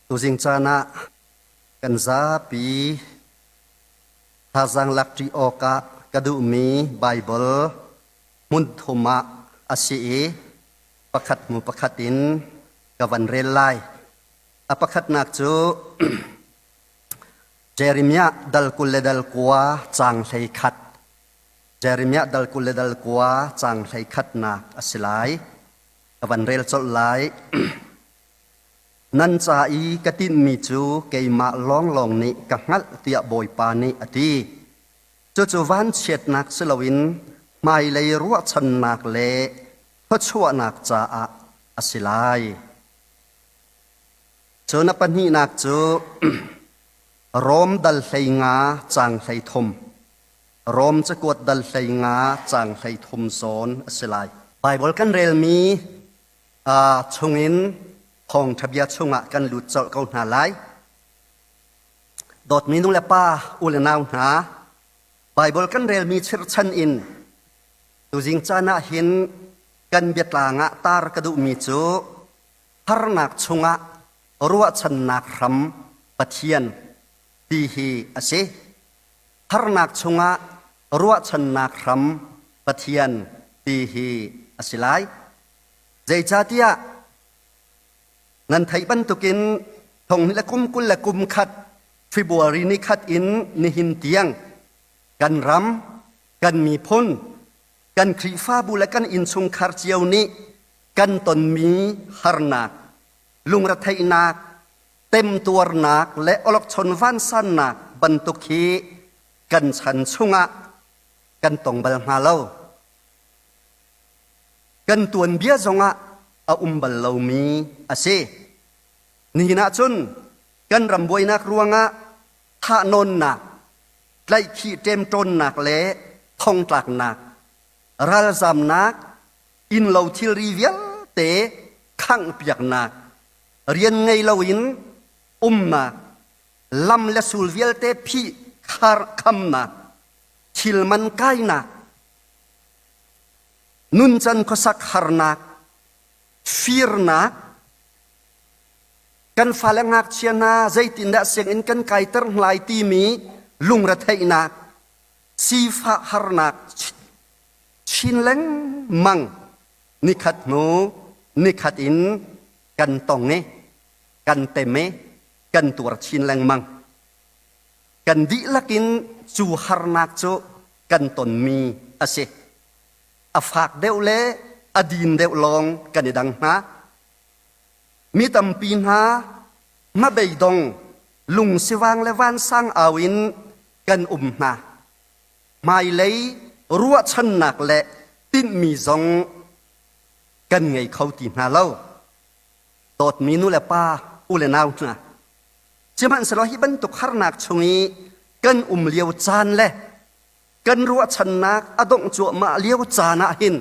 Tuzing caan ah kan zapi thazaang lakṭi awkah ka duhmi Baibal hmun thum ah a si i pakhat hnu pakhat in ka van rel lai. A pakhatnak cu Jeremiah dal 29 caang 11. Jeremiah dal 29 caang 11nak a si lai. Ka van rel colh lai. Nan ca i ka tinhmi cu keimah lawnglawng nih ka hngalh tiah Bawipa nih a ti. Cucu vanchiatnak si loin hmailei ruahchannak le thluachuahnak caah a si lai. Cun a pahnihnak cu Rom dal 15 caang 33. Rom cakuat dal 15 caang 33 zawn a si lai. Baibal kan relmi chungin thawngṭha bia chungah kan lut colh ko hna lai. Dawtmi nu le pa, u le nau hna, Baibal kan relmi chirhchan in tuzing caan ah hin kan biatlang ah tar ka duhmi cu harnak chungah ruahchannak hram Pathian ti hi a si. Harnak chungah ruahchannak hram Pathian ti hi a si lai. Zeicahtiah nan theih bantukin thong le kum 21 February ni khat in nihin tiang kan ram, kan miphun, kan Khrihfabu le kan innchungkhar cio nih kan tonmi harnak, lungretheihnak, temtuarnak le awlokchon vansannak bantuk hi kan chan chungah kan tong bal hnga lo. Kan tuanbia zongah a um bal lomi a si. Nihin ah cun kan ram buainak ruangah thahnawnnak, tlaihkhih ṭemṭawnnak le thongtlaknak, ralzamnak, innlo thilri vialte khanghpiaknak, rian ngei loin umnak, lam le sul vialte phih khar khamnak, thil man kainak, nuncan khuasak harnak, firnak, kan fale ngakchia hna zeitindah sianginn kan kaiter hnglai timi lungretheihnak, sifah harnak chin lengmang nikhat hnu nikhat in kan tong i kan tem i kan tuar chin lengmang. Kan dihlak in cu harnak cu kan tonmi a si. A fak deuh le a din deuh lawng kan i dang hna. Mi tampi hna hmabeidong lungsivang le vansang au in kan um hna. Hmailei ruahchannak le tinhmi zong kan ngei kho ti hna lo. Dawtmi nu le pa, u le nau hna, sihmanhsehlaw hi bantuk harnak chung i kan um lio caan le kan ruahchannak a dongh cuahmah lio caan ah hin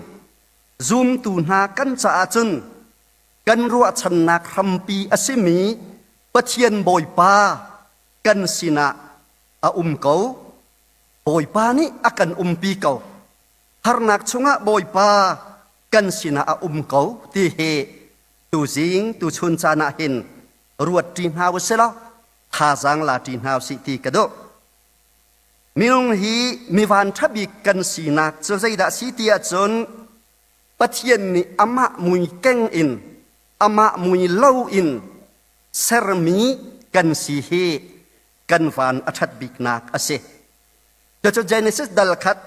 zumtu hna kan caah cun kan ruahchannak hrampi a simi Pathian Bawipa kan sinah a um ko. Bawipa nih a kan umpi ko. Harnak chungah Bawipa kan sinah a um ko ti hi tuzing tuchun caan ah hin ruat ṭi hna u sih law thazaang la ṭi hna u sih ti ka duh. Minung hi mi vanṭha bik kan sinak cu zeidah si ti ahcun Pathian nih amah mui keng in amah mui lo in sermi kan si hi kan van a ṭhat biknak a si. Cucu Genesis dal khat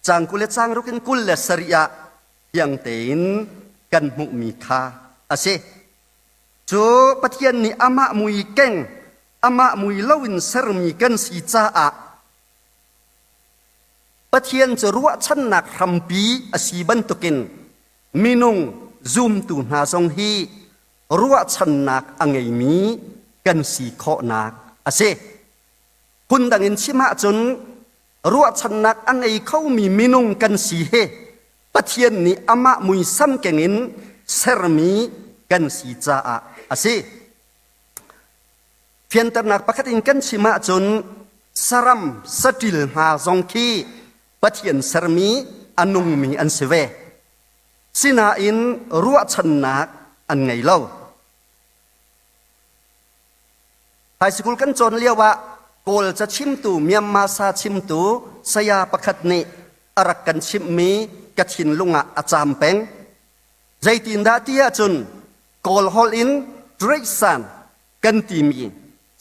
caang 20 le caang ruk in 27 ah fiang tein kan hmuhmi kha a si. Cu Pathian nih amah mui keng, amah mui loin sermi kan si caah Pathian cu ruahchannak hrampi a si bantukin minung zumtu hna zong hi ruahchannak a ngeimi kan si khawhnak a si. Phundang in chim ahcun ruahchannak a ngei khomi minung kan si hi Pathian nih amah muisam keng in sermi kan si caah a si. Fianternak pakhat in kan chim ahcun saram saṭil hna zong khi Pathian sermi a nungmi an si ve. Sinain ruahchannak an ngei lo. High school kan cawn lio ah Kawl ca chimtu Myanmar sa chimtu saya pakhat nih a rak kan chimhmi ka thinlung ah a caam peng. Zeitindah ti ahcun Kawl holh in Treihsan kan timi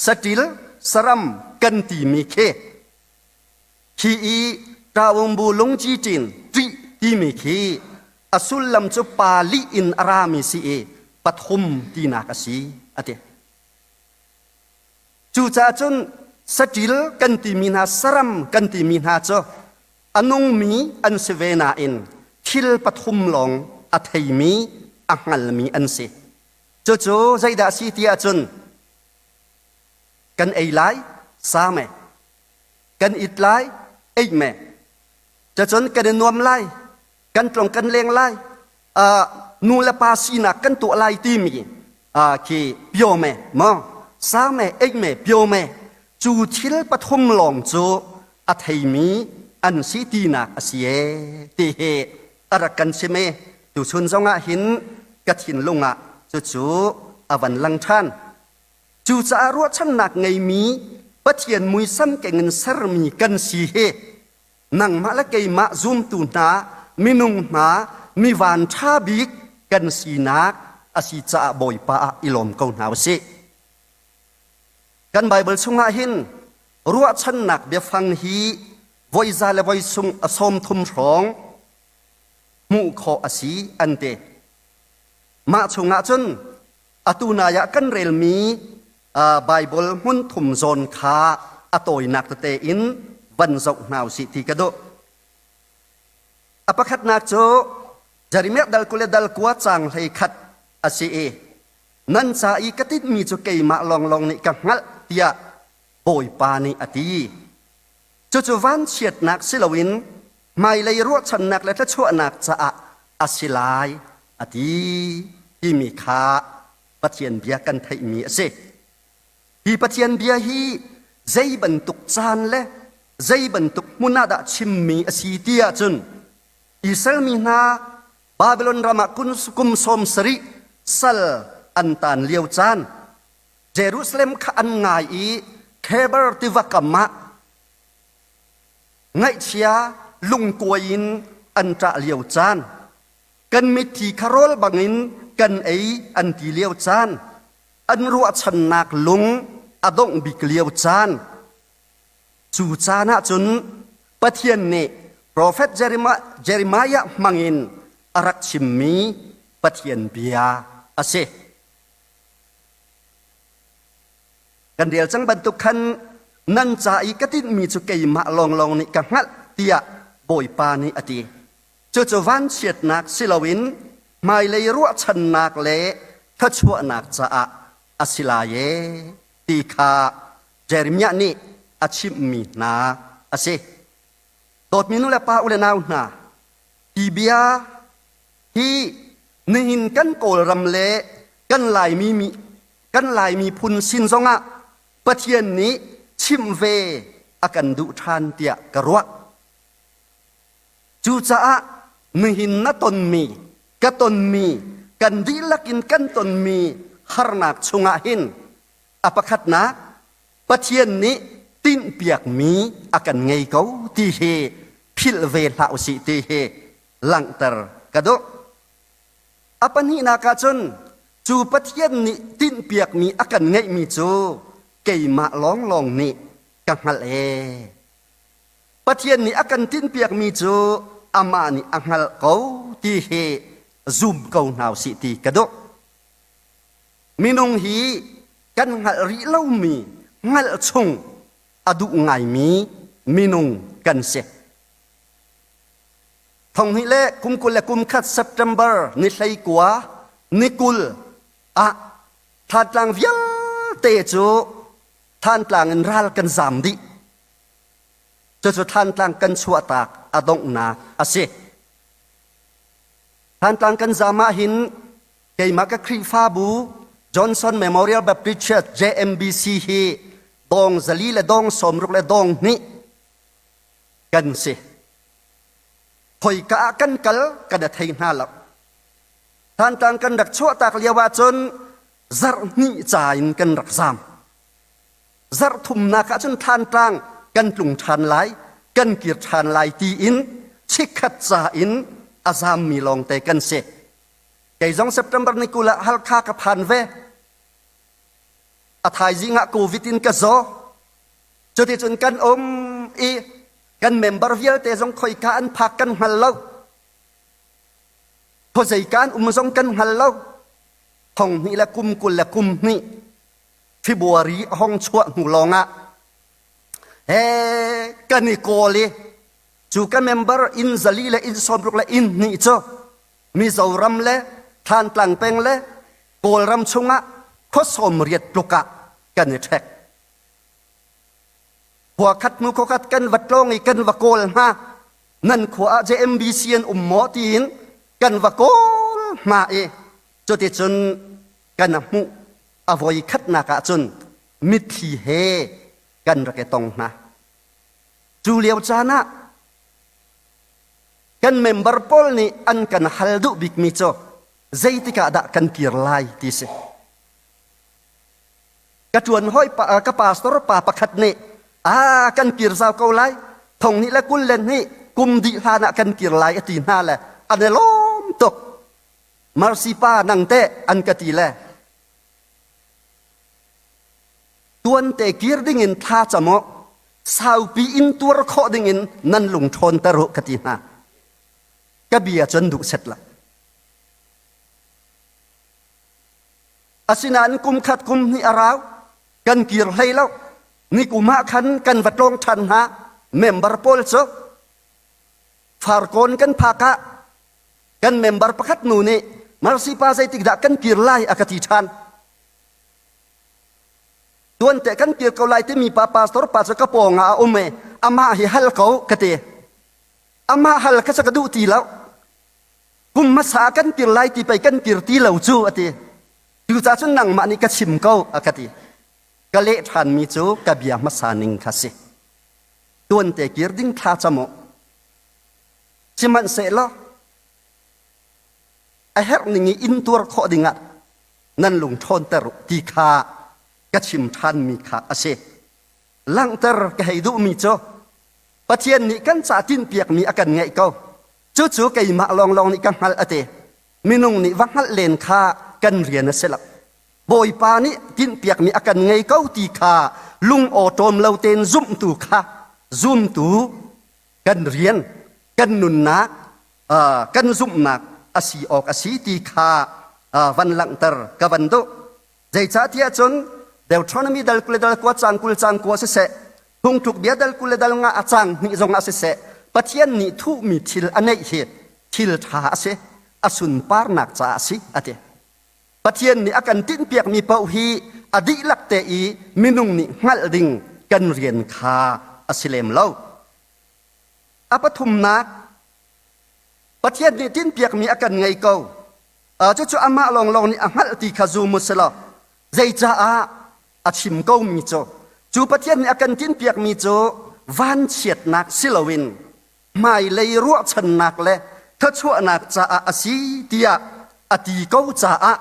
saṭil saram kan timi khi khi i ṭaungbu lungci ṭin ṭih timi khi a sullam cu pa lih in a rami si i pathum tinak a si a ti. Cucaah cun saṭil kan timi hna saram kan timi hna cu a nungmi an si ve nain thil pathum lawng a theimi a hngalmi an si. Cucu zeidah a si ti ahcun kan ei lai sa me, kan it lai ei me, cacun kan i nuam lai, kan tlong kan leng lai, uh, nu le pa sinak kan tuah lai timi uh, khi pio me maw sa me ei me pio me cu thil pathum lawng cu a theimi an si tinak a si e ti hi a rak kan chim i tuchun zongah hin ka thinlung ah cucu a van lang ṭhan. Cucaah ruahchannak ngeimi Pathian muisam keng in sermi kan si hi nangmah le keimah zumtu hna minung hna mi van ṭha bik kan sinak a si caah Bawipa ah i lawm ko hna u sih. Kan Baibal chungah hin ruahchannak biafang hi voi za le voi sung a sawm thum hrawng hmuh khawh a si an ti. Mah chungah cun atu nai ah kan relmi Baibal hmun thum zawn kha a tawinak tete in van zoh hna usih ti ka duh. A pakhatnak cu Jeremiah dal 20 le dal 9 caang 11 a si i nan ca i ka tinhmi cu keimah lawnglawng nih ka hngalh tiah Bawipa nih a ti. Cucu vanchiatnak si loin hmailei ruahchannak le thluachuahnak caah a si lai a ti timi kha Pathian bia kan theihmi a si. Hi Pathian bia hi zei bantuk caan le zei bantuk hmun ah dah chimmi a si ti ahcun Israel mi hna Babylon ram ah kum sawm sarih sal an taan lio caan Jerusalem kha an ngai i Kheber tiva kam ah ngaihchia lungkuai in an ṭah lio caan kan mitthli kha rawl bangin kan ei an ti lio caan an ruahchannak lung a dongh bik lio caan cu caan ah cun Pathian nih profet Jeremiah hmangin a rak chimmi Pathian bia a si. Kan rel cang bantuk khan nan ca i ka tinhmi cu keimah lawnglawng nih ka hngalh tiah Bawipa nih a ti. Cucu vanchiatnak si loin hmailei ruahchannak le thluachuahnak caah a si lai ee ti kha Jeremiah nih a chimhmi hna a si. Dawtmi nu le pa u le nau hna, hi bia hi nihin kan Kawlram le kan Laimi mi kan Lai miphun sin zongah Pathian nih chimh ve a kan duh ṭhan tiah ka ruah. Cucaah nihin na tonmi, ka tonmi, kan dihlak in kan tonmi harnak chungah hin a pakhatnak Pathian nih tinhpiakmi a kan ngei ko ti hi philh ve hlah usih ti hi langhter ka duh. A pahnihnak ah cun cu Pathian nih tinhpiakmi a kan ngeihmi cu keimah lawnglawng nih ka hngalh ee. Pathian nih a kan tinhpiakmi cu amah nih a hngalh ko ti hi zum ko hna usih ti ka duh. Minung hi kan hngalh rih lomi hngalh chung a duh ngaimi minung kan si. Thonghnih le kum 21 September ni 19 ni 20 ah Thantlang vialte cu Thantlang in ral kan zam dih. Cucu Thantlang kan chuahtak a donghnak a si. Thantlang kan zam ah hin keimah ka Khrihfabu Johnson Memorial Baptist Church JMBC hi dong zali le dong sawmruk le dong hnih kan si. Khoika ah kan kal kan a thei hna lo. Thantlang kan rak chuahtak lio ahcun zarh hnih ca in kan rak zam. Zarh thumnak ah cun Thlantlang kan tlung ṭhan lai, kan kir ṭhan lai tiin chikkhat ca in a zammi lawngte kan si. Kei zong September ni 20 ah Halkha ka phan ve. A thaizing ah COVID in ka zaw. Cuticun kan um i kan member vialte zong khoika an phak kan hngal lo. Khuazei kan um zong kan hngal lo. Thong hnih le kum 20 le kum hnih February a hong chuah hnu lawngah he kan i kawl i cu ka member inn 4 le inn 60 le inn hnih cu Mizoram le Thantlang peng le Kawlram chungah khua 80 tluk ah kan i ṭhek. Khua khat hnu khua khat kan va tlawng i kan va kawl hna. Nan khua ah JMBC an um maw tiin kan va kawl hna i cuticun kan hmuh a voi khatnak ah cun mitthli he kan rak i tong hna. Cu lio caan ah kan member pawl nih an kan hal duh bikmi cu zeitik ah dah kan kir lai ti si. Ka ṭuan hawi pa, ka pastor pa pakhat nih a kan kir zau ko lai thong nih le kul le hnih kum dih hlan ah kan kir lai a ti hna le an i lawm tuk. Mercy pa nang teh an ka ti le tuante kir dingin thla cam u saupi in tuar khawh dingin nan lung ṭhawnter u ka ti hna. Ka bia cun duh set lo. Asinain kum khat kum hnih a rau kan kir hlei lo. Ni kum ah khan kan va tlawng ṭhan hna member pawl cu Farkawn kan phak ah kan member pakhat nu nih Mercy pa zeitik dah kan kir lai a ka ti ṭhan. Tuante kan kir ko lai timi pa pastor pa cu ka pawng ah a um i amah hi hal ko ka ti. Amah hal kha ka duh ti lo. Kum hmasa kan kir lai ti pei kan kir ti lo cu a ti. Cucaah cun nangmah nih ka chim ko a ka ti. Ka leh ṭhanmi cu ka bia hmasa ning kha si. Tuante kir ding thla cam u. Sihmanhsehlaw a herh ning i intuar khawh dingah nan lung ṭhawnter u ti kha ka chim ṭhanmi kha a si. Langhter ka hei duhmi cu Pathian nih kan ca tinhpiakmi a kan ngeih ko. Cucu keimah lawnglawng nih ka hngalh a ti. Minung nih va hngalh len kha kan rian a si lo. Bawipa nih tinhpiakmi a kan ngei ko ti kha lung awṭawm lo tein zumhtu kha zumtu kan rian, kan nunnak, kan zumhnak a si awk a si ti kha van langhter ka van duh. Zeicahtiah cun Deuteronomy dal 20 le dal 9 caang 20 caang 9 siseh, Phungtluk bia dal 20 le dal 5 a caang hnih zongah siseh, Pathian nih thuhmi thil a neih hi thil ṭha a si, a sunparnak caah a si, a ti. Pathian nih a kan tinhpiakmi paoh hi a dihlak te i minung nih hngalh ding kan rian kha a si lem lo. A pathumnak, Pathian nih tinhpiakmi a kan ngei ko. Cucu amah lawnglawng nih a hngalh ti kha zum u si law zeicaah a chim komi cu cu Pathian nih a kan tinhpiakmi cu vanchiatnak si loin hmailei ruahchannak le thluachuahnak caah a si tiah a ti ko caah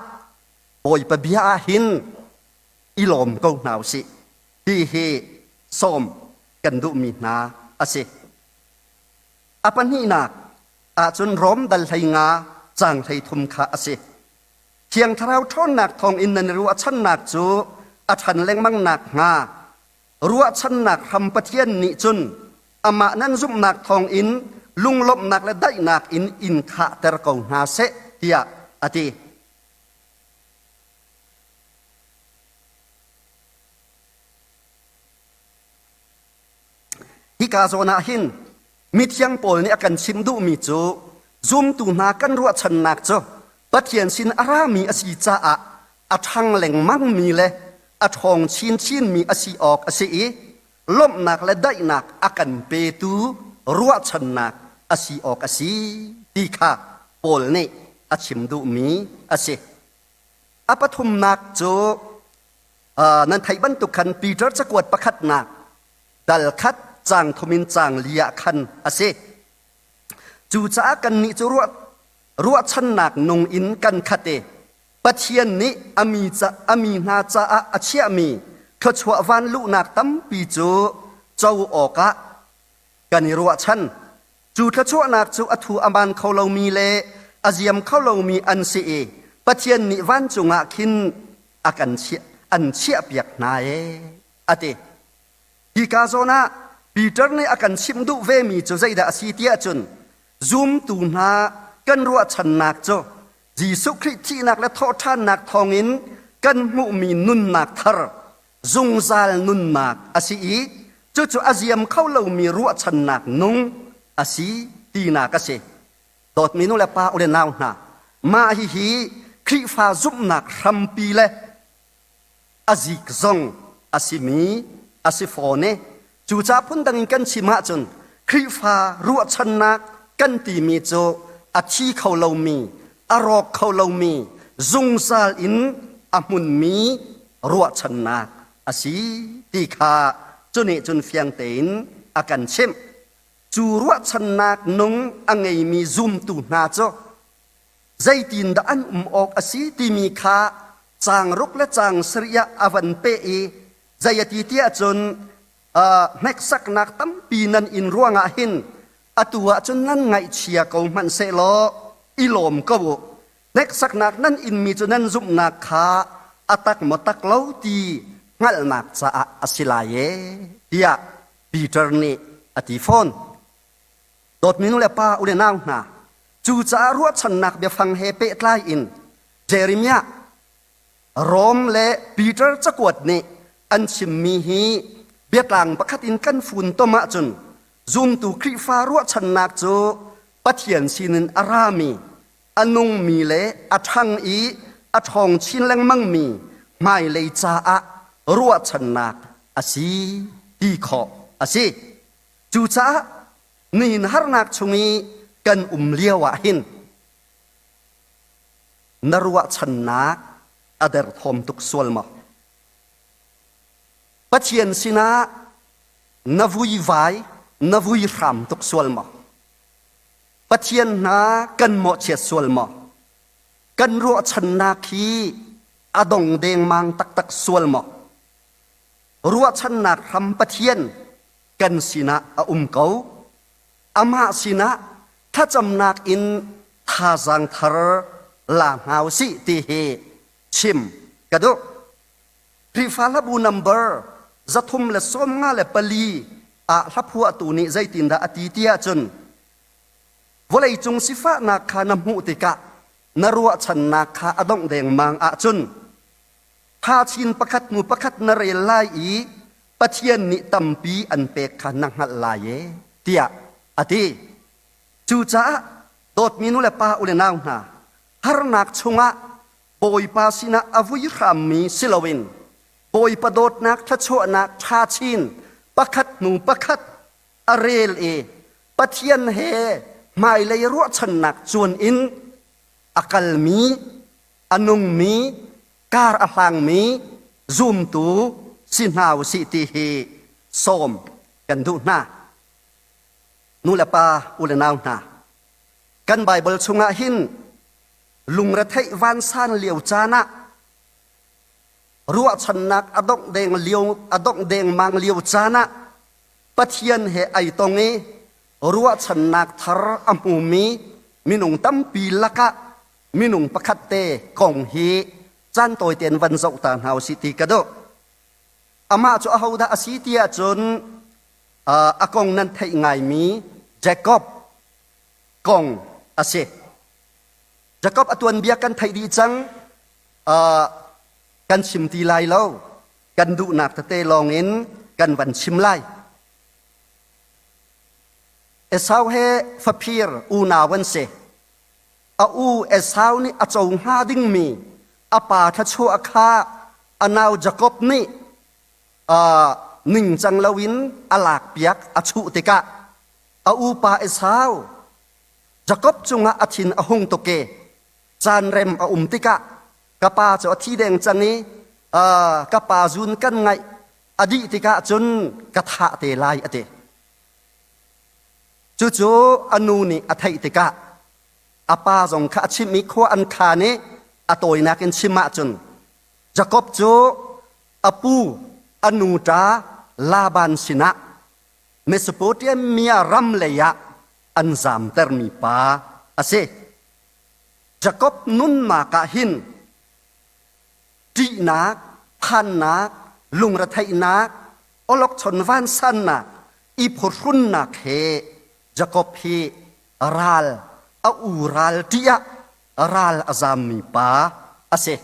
Bawipa bia ah hin i lawm ko hna usih ti hi sawm kan duhmi hna a si. A pahnihnak ahcun Rom dal 15 caang 33 kha a si. Thiang Thlarau ṭhawnnak thawngin nan i ruahchannak cu a ṭhan lengmang nakhnga ruahchannak hram Pathian nih cun amah nan zumhnak thawngin lunglawmhnak le daihnak in in khahter ko hna seh tiah a ti. Hika zawn ah hin mithiang Paul nih a kan chim duhmi cu zumtu hna kan ruahchannak cu Pathian sin a rami a si caah a ṭhang lengmangmi le a ṭhawng chinchinmi a si awk a si i lawmhnak le daihnak a kan petu ruahchannak a si awk a si ti kha Paul nih a chim duhmi a si. A pathumnak cu nan theih bantuk khan Peter cakuat pakhatnak dal khat caang thum in caang li ah khan a si. Cucaah kannih cu ruahchannak nung in kan khat i Pathian nih a mi hna caah a chiahmi thluachuah vanluhnak tampi cu co awkah kan i ruahchan. Cu thluachuahnak cu a thu a maan kho lomi le a ziam kho lomi an si i Pathian nih vancung ah khin a kan chiah, an chiahpiak hna ee, a ti. Hika zawn ah Peter nih a kan chimh duh vemi cu zeidah a si tiah cun zumtu hna kan ruahchannak cu Jesuh Khrih thihnak le thawhṭhannak thawngin kan hmuhmi nunnak thar zungzal nunnak a si i cucu a ziam kho lomi ruahchannak nung a si tinak a si. Dawtmi nu le pa u le nau hna, mah hihi Khrihfa zumhnak hrampi le a zik zong a simi a si fawn i cucaah phundang in kan chim ahcun Khrihfa ruahchannak kan timi cu a thi kho lomi, a rawk kho lomi, zungzal in a hmunmi ruahchannak a si ti kha cu nih cun fiang tein a kan chimh. Cu ruahchannak nung a ngeimi zumtu hna cu zeitindah an um awk a si timi kha caang ruk le caang sarih ah a van peh i zei a ti tiah cun hneksaknak tampi nan in ruangah hin atu ah cun nan ngaihchia ko hmanh sehlaw i lawm ko u. Hneksaknak nan inmi cu nan zumhnak kha a tak maw tak lo ti hngalhnak caah a si lai ee tiah Peter nih a ti fawn. Dawtmi nu le pa u le nau hna, cucaah ruahchannak biafang he pehtlai in Jeremiah, Rom le Peter cakuat nih an chimmi hi biatlang pakhat in kan funtom ahcun zumtu Khrihfa ruahchannak cu Pathian sinin a rami, a nungmi le a ṭhang i a ṭhawng chin lengmangmi hmailei caah ruahchannak a si ti khawh a si. Cucaah nihin harnak chung i kan um lio ah hin na ruahchannak a derthawm tuk sual maw? Pathian sinah na vuivai, na vui hram tuk sual maw? Pathian hna kan mawhchiat sual maw? Kan ruahchannak hi a dong dengmang taktak sual maw? Ruahchannak hram Pathian kan sinah a um ko. Amah sinah thlacamnak in thazaang thar la hna u sih ti hi chim ka duh. Khrihfa hlabu number 354 ah hlaphuahtu nih zeitindah a ti ti ahcun vawleicung sifahnak kha na hmuh tikah na ruahchannak kha a dongh dengmang ahcun thachin pakhat hnu pakhat na rel lai i Pathian nih tampi an pek kha na hngalh lai e tiah a ti. Cucaah dawtmi nu le pa u le nau hna, harnak chungah Bawipa sinah a vui hrammi si loin Bawipa dawtnak thluachuahnak ṭha chin pakhat hnu pakhat a rel i Pathian he hmailei ruahchannak cuan in a kalmi, a nungmi, kar a hlangmi zumtu si hna u sih ti hi sawm kan duh hna. Nu le pa, u le nau hna, kan Baibal chungah hin lungretheih vansan lio caan ah ruahchannak a dongh deng lio a dongh dengmang lio caan ah Pathian he ai tong i ruahchannak thar a hmumi minung tampi lakah minung pakhat te kong hi caan tawi tein van zoh ta hna usih ti ka duh. Amah cu ahodah a si ti ahcun a kong nan theih ngaimi Jacob kong a si. Jacob a tuanbia kan theih dih cang. Kan chim ti lai lo. Kan duhnak tete lawng in kan van chim lai. Esau he faphir unau an si. A u Esau nih a co hnga dingmi a pa thluachuah kha a nau Jakob nih ningcang loin a lakpiak a chuh tikah a upa Esau Jakob cungah a thin a hung tuk i caan rem a um tikah ka pa cu a thi deng cang i ka pa zun kan ngaih a dih tikah cun ka thah te lai a ti. Cucu a nu nih a theih tikah a pa zong kha a chimh i khua an khaan i a tawinak in chim ahcun Jakob cu a pu A nu ṭa Laban sinah Mesopotamia ram lei ah an zamtermi pa a si. Jakob nunnak ah hin ṭihnak, phannak, lungretheihnak, awlokchon vansannak, i phuhrunnak he Jakob hi ral a u ral ṭih ah ral a zammi pa a si.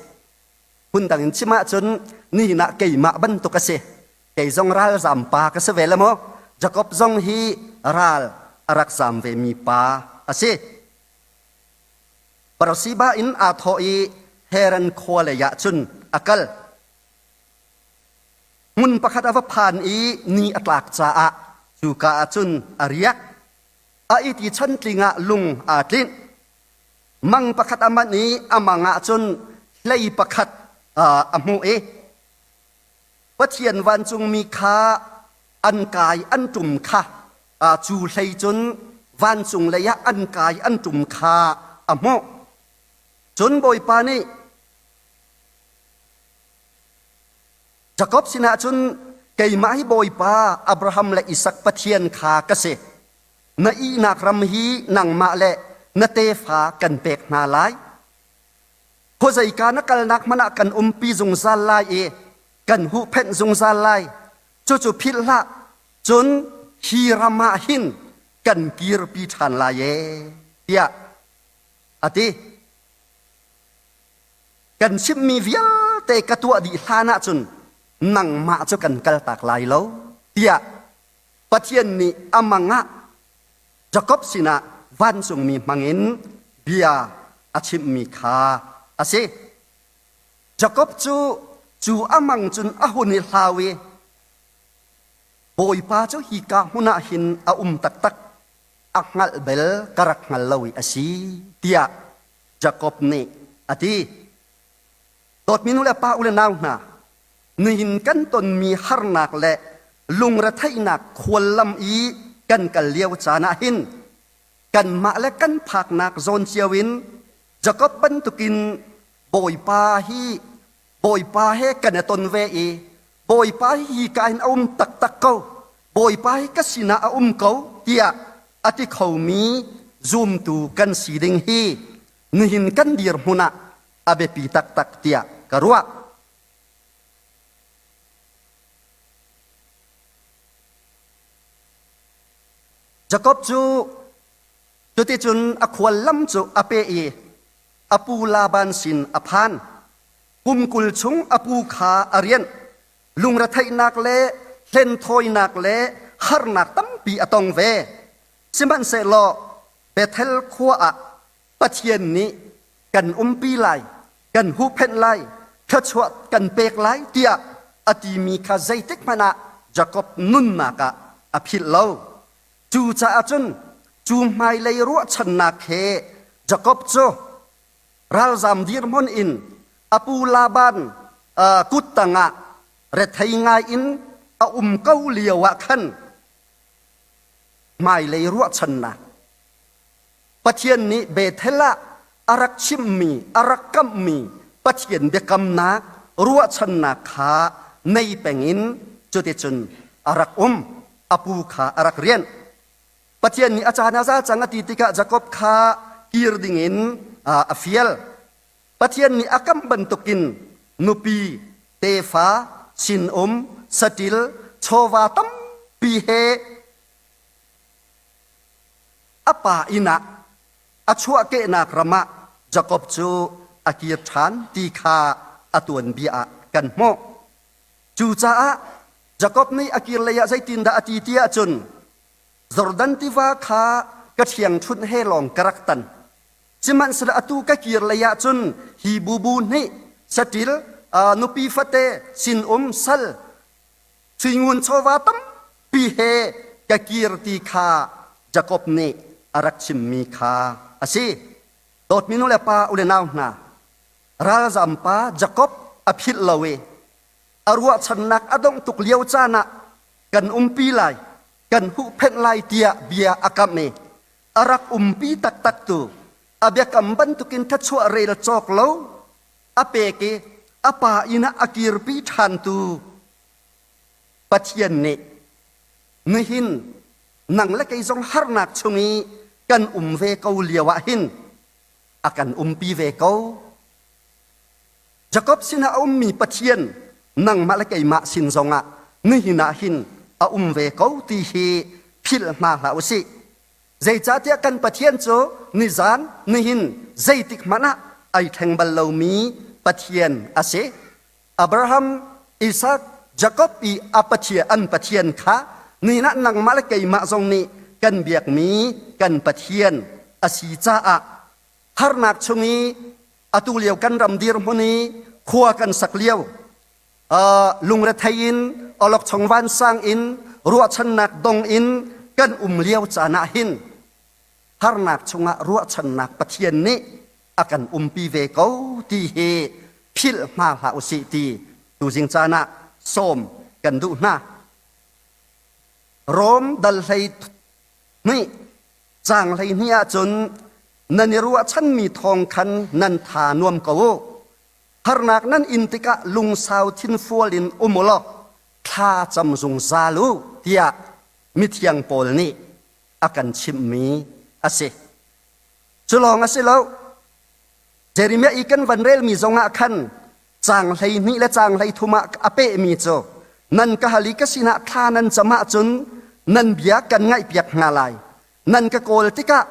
Phundang in chim ahcun nihin ah keimah bantuk a si. Kei zong ralzam pa ka si ve le maw? Jakob zong hi ral a rak zam vemi pa a si. Beersheba in aa thawh i Haran khua lei ah cun a kal. Hmun pakhat a va phan i ni a tlak caah cuka ah cun a riak. A it i chantling ah lung aa tlinh. Mang pakhat a manh i a mang ah cun hlei pakhat a hmuh i Pathian vancungmi kha an kai an ṭum kha cu hlei cun vancung lei ah an kai an ṭum kha a hmuh. Cun Bawipa nih Jakob sinah cun keimah hi Bawipa Abraham le Isak Pathian kha ka si. Na ihnak ram hi nangmah le na tefa kan pek hna lai. Khuazeika na kalnak hmanh ah kan umpi zungzal lai i kan huhphenh zungzal lai. Cucu philh hlah. Cun hi ram ah hin kan kirpi ṭhan lai ee, tiah a ti. Kan chimhmi vialte ka tuah dih hlan ahcun nangmah cu kan kaltak lai lo, tiah Pathian nih a mang ah Jakob sinah vancungmi hmangin bia a chimhmi kha a si. Jakob cu cu a mang cun a hun i hlau i Bawipa cu hika hmun ah hin a um taktak, a hngalh bel ka rak hngal lo i a si, tiah Jakob nih a ti. Dawtmi nu le pa u le nau hna, nihin kan tonmi harnak le lungretheihnak khuallam i kan kal lio caan ah hin kanmah le kan phaknak zawn cio in Jakob bantukin Bawipa hi Bawipa he kan i ton ve i Bawipa hi hika hin a um taktak ko Bawipa hi ka sinah a um ko tiah a ti khomi zumtu kan si ding hi nihin kan dirhmun ah a biapi taktak tiah ka ruah. Jakob cu cuticun a khuallam cu a peh i a pu Laban sin a phan. Kum 20 chung a pu kha a rianh. Lungretheihnak le hlenthawinak le harnak tampi a tong ve. Sihmanhsehlaw Bethel khua ah Pathian nih kan umpi lai, kan huhphenh lai, thluachuah kan pek lai tiah a timi kha zeitik hmanh ah Jakob nunnak ah a philh lo. Cucaah cun cu hmailei ruahchannak he Jakob cu ralzam dirhmun in a pu Laban kut tangah rethei ngai in a um ko lio ah khan hmailei ruahchannak Pathian nih Bethel ah a rak chimhmi, a rak kamhmi Pathian biakamnak, ruahchannak kha nei peng in cuticun a rak um. A pu kha a rak rianh. Pathian nih a caan a za cang a ti tikah Jakob kha kir dingin a fial. Pathian nih a kamh bantukin nupi, tefa, sinum, saṭil, chawva tampi he A pa inn ah a chuahkehnak ram ah Jakob cu a kir ṭhan ti kha a tuanbia ah kan hmuh. Cucaah Jakob nih a kir lei ah zeitindah a ti ti ahcun Jordan tiva kha ka ṭhiangṭhunh he lawng ka rak tan. Sihmanhsehlaw atu ka kir lei ah cun hi bubu nih saṭil, nupi fate, sinum, sal, Suingun chawva tampi he ka kir ti kha Jakob nih a rak chimmi kha a si. Dawtmi nu le pa u le nau hna, ralzam pa Jakob a philh lo i a ruahchannak a dongh tuk lio caan ah kan umpi lai, kan huhphenh lai tiah bia a kamh i a rak umpi taktak tu a biakam bantukin thluachuah rel cawk lo a pek i a pa inn ah a kirpi ṭhantu. Pathian nih nihin nang le kei zong harnak chung i kan um ve ko lio ah hin a kan umpi ve ko. Jakob sinah a ummi Pathian nangmah le keimah sin zongah nihin ah hin a um ve ko ti hi philh hna hlah u sih. Zeicahtiah kan Pathian cu nizan nihin zeitik hmanh ah ai thleng bal lomi Pathian a si. Abraham, Isak, Jakob i a Pathian an Pathian kha nihin ah nangmah le keimah zong nih kan biakmi kan Pathian a si caah harnak chung i atu lio kan ram dirhmun i khua kan sak lio lungrethei in awlokchong vansang in ruahchannak dong in kan um lio caan ah hin harnak chungah ruahchannak Pathian nih a kan umpi ve ko ti hi philh hna hlah usih ti tuzing caan ah sawm kan duh hna. Rom dal 12 caang 12 ahcun nan i ruahchanmi thawng khan nan tha nuam ko u. Harnak nan in tikah lungsau thinfual in um u law thla cam zungzal u tiah mithiang Paul nih a kan chimhmi a si. Cu lawng a si lo. Jeremiah i kan van relmi zongah khan caang 12 le caang 13 ah a pehmi cu nan ka hal i ka sinah thla nan cam ahcun nan bia kan ngaihpiak hna lai. Nan ka kawl tikah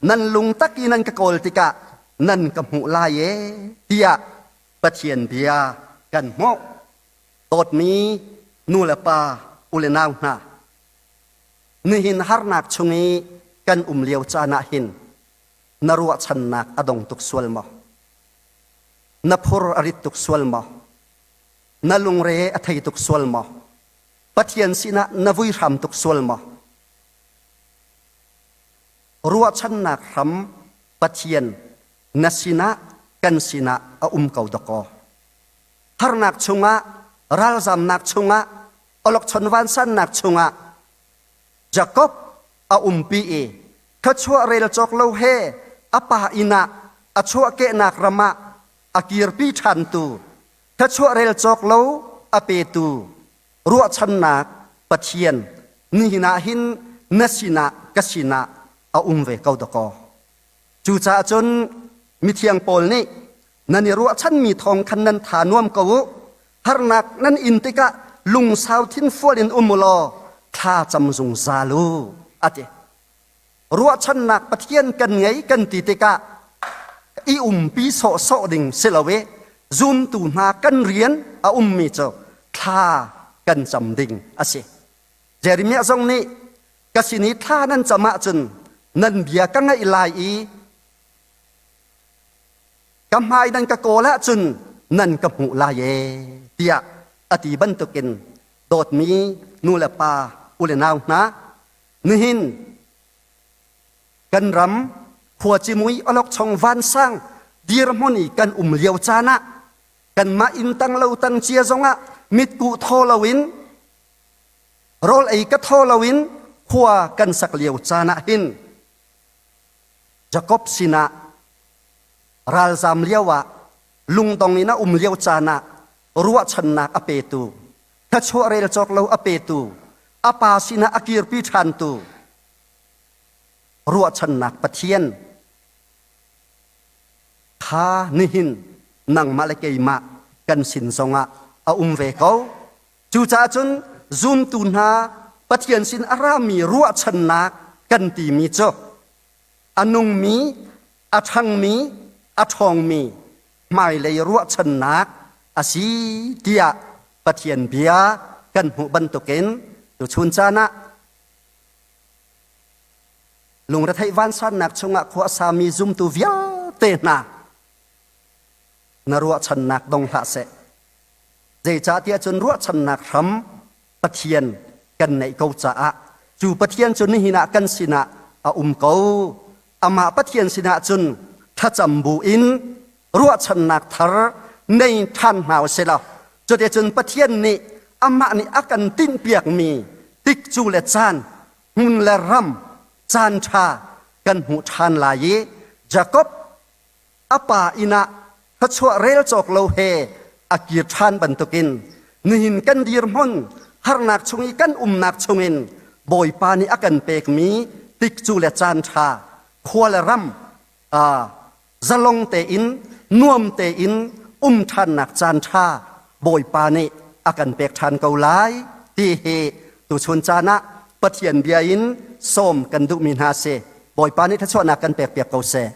nan lungtak i nan ka kawl tikah nan ka hmuh lai e tiah Pathian bia kan hmuh. Dawtmi nu le pa u le nau hna, nihin harnak chung i kan um lio caan ah hin na ruahchannak a dong tuk sual maw? Na phur a rit tuk sual maw? Na lungre a thei tuk sual maw? Pathian sinah na vui hram tuk sual maw? Ruahchannak hram Pathian na sinah kan sinah a um ko dakaw. Harnak chungah, ralzamnak chungah, awlokchon vansannak chungah Jakob a umpi i thluachuah rel cawk lo he a pa inn ah a chuahkehnak ram ah a kirpi ṭhantu thluachuah rel cawk lo a petu ruahchannak Pathian nihin ah hin na sinah ka sinah a um ve ko dakaw. Cucaah cun mithiang Paul nih nan i ruahchanmi thawng khan nan tha nuam ko u harnak nan in tikah lungsau thinfual in um u law thla cam zungzal u a ti. Ruahchannak Pathian kan ngei kan ti tikah i umpi sawhsawh ding si lo i zumtu hna kan rian a ummi cu thla kan cam ding a si. Jeremiah zong nih ka sin i thla nan cam ahcun nan bia ka ngaih lai i ka hmai nan ka kawl ahcun nan ka hmuh lai ee tiah a ti bantukin dawtmi nu le pa u le nau hna nihin kan ram khuacimui awlokchong vansang dirhmun i kan um lio caan ah kanmah inn tang lo tang cia zongah mitkuh thaw loin rawl ei ka thaw loin khua kan sak lio caan ah hin Jakob sinah ralzam lioah lungdong in a um lio caan ah ruahchannak a petu, thluachuah rel cawk lo a petu, a pa sinah a kirpi ṭhantu ruahchannak Pathian kha nihin nangmah le keimah kan sin zongah a um ve ko. Cucaah cun zumtu hna Pathian sin a rami ruahchannak kan timi cu a nungmi, a ṭhangmi, a ṭhawngmi hmailei ruahchannak a si tiah Pathian bia kan hmuh bantukin tuchun caan ah lungretheih vansannak chungah khua a sami zumtu vialte hna na ruahchannak dong hlah seh. Zeicahtiah cun ruahchannak hram Pathian kan neih ko caah cu Pathian cu nihin ah kan sinah a um ko. Amah Pathian sinah cun thlacam bu in ruahchannak thar nei ṭhan hna usih law cuticun Pathian nih amah nih a kan tinhpiakmi tikcu le caan hmun le ram caan ṭha kan hmuh ṭhan lai i Jakob a pa inn ah thluachuah rel cawk lo he a kir ṭhan bantukin nihin kan dirhmun. Harnak chung i kan umnak chungin Bawipa nih a kan pekmi tikcu le caan ṭha khua le ram zalong tein nuam tein um ṭhannak caan ṭha Bawipa nih a kan pek ṭhan ko lai ti hi tuchun caan ah Pathian bia in sawm kan duhmi hna si. Bawipa nih thluachuahnak kan pek piak ko seh.